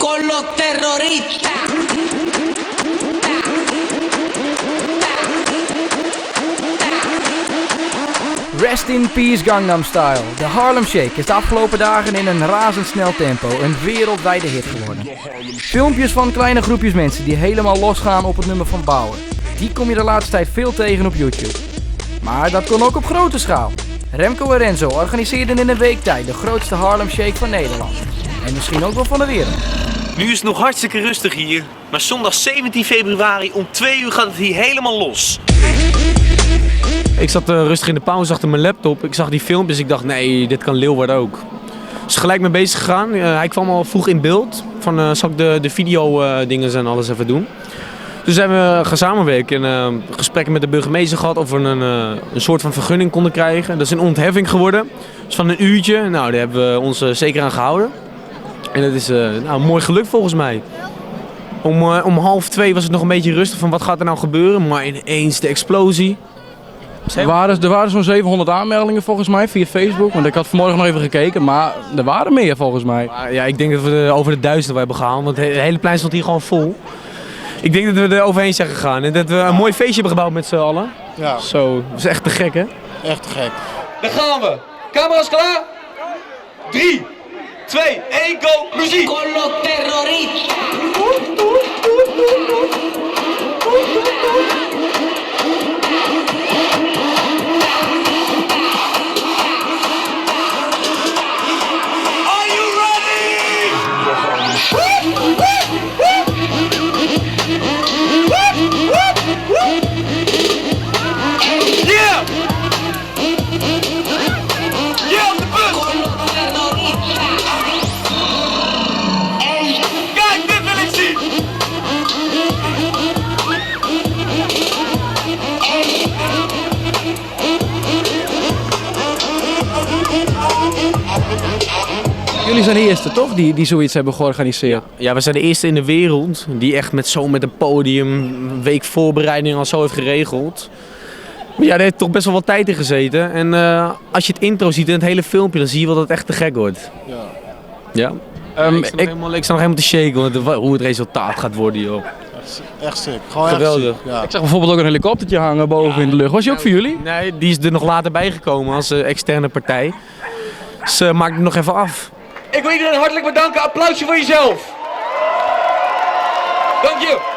Con los terroristas. Rest in peace Gangnam Style. De Harlem Shake is de afgelopen dagen in een razendsnel tempo een wereldwijde hit geworden. Filmpjes van kleine groepjes mensen die helemaal losgaan op het nummer van Baauer. Die kom je de laatste tijd veel tegen op YouTube. Maar dat kon ook op grote schaal. Remco en Renzo organiseerden in een week tijd de grootste Harlem Shake van Nederland. En misschien ook wel van de wereld. Nu is het nog hartstikke rustig hier, maar zondag 17 februari om 2 uur gaat het hier helemaal los. Ik zat rustig in de pauze achter mijn laptop. Ik zag die filmpjes. Ik dacht, nee, dit kan Leeuwarden ook. Dus gelijk mee bezig gegaan. Hij kwam al vroeg in beeld. Van, zal ik de video dingen en alles even doen? Dus zijn we gaan samenwerken en gesprekken met de burgemeester gehad of we een soort van vergunning konden krijgen. Dat is een ontheffing geworden. Dus van een uurtje. Daar hebben we ons zeker aan gehouden. En dat is mooi gelukt volgens mij. Om 1:30 was het nog een beetje rustig van wat gaat er nou gebeuren. Maar ineens de explosie. Er waren zo'n 700 aanmeldingen volgens mij via Facebook. Want ik had vanmorgen nog even gekeken, maar er waren meer volgens mij. Maar ja, ik denk dat we over de 1000 wel hebben gehaald, want het hele plein stond hier gewoon vol. Ik denk dat we er overheen zijn gegaan en dat we een mooi feestje hebben gebouwd met z'n allen. Ja. Zo, dat is echt te gek, hè? Echt te gek. Daar gaan we. Camera's klaar? 3, 2, 1, go! Muziek! Con los terroristas. Are you ready? Yeah! Yeah, op de bus! Con los terroristas. Kijk, dit wil ik zien! Jullie zijn de eerste, toch, die zoiets hebben georganiseerd? Ja, we zijn de eerste in de wereld die echt met een podium, een week voorbereiding al zo heeft geregeld. Maar daar heeft toch best wel wat tijd in gezeten. En als je het intro ziet en het hele filmpje, dan zie je wel dat het echt te gek wordt. Ja. Ja. Ik sta nog helemaal te shaken, want hoe het resultaat gaat worden, joh. Echt sick. Gewoon echt Geweldig. sick, ja. Ik zag bijvoorbeeld ook een helikoptertje hangen boven in de lucht. Was die ook voor jullie? Nee, die is er nog later bijgekomen als externe partij. Dus maak het nog even af. Ik wil iedereen hartelijk bedanken. Applausje voor jezelf. Dank je.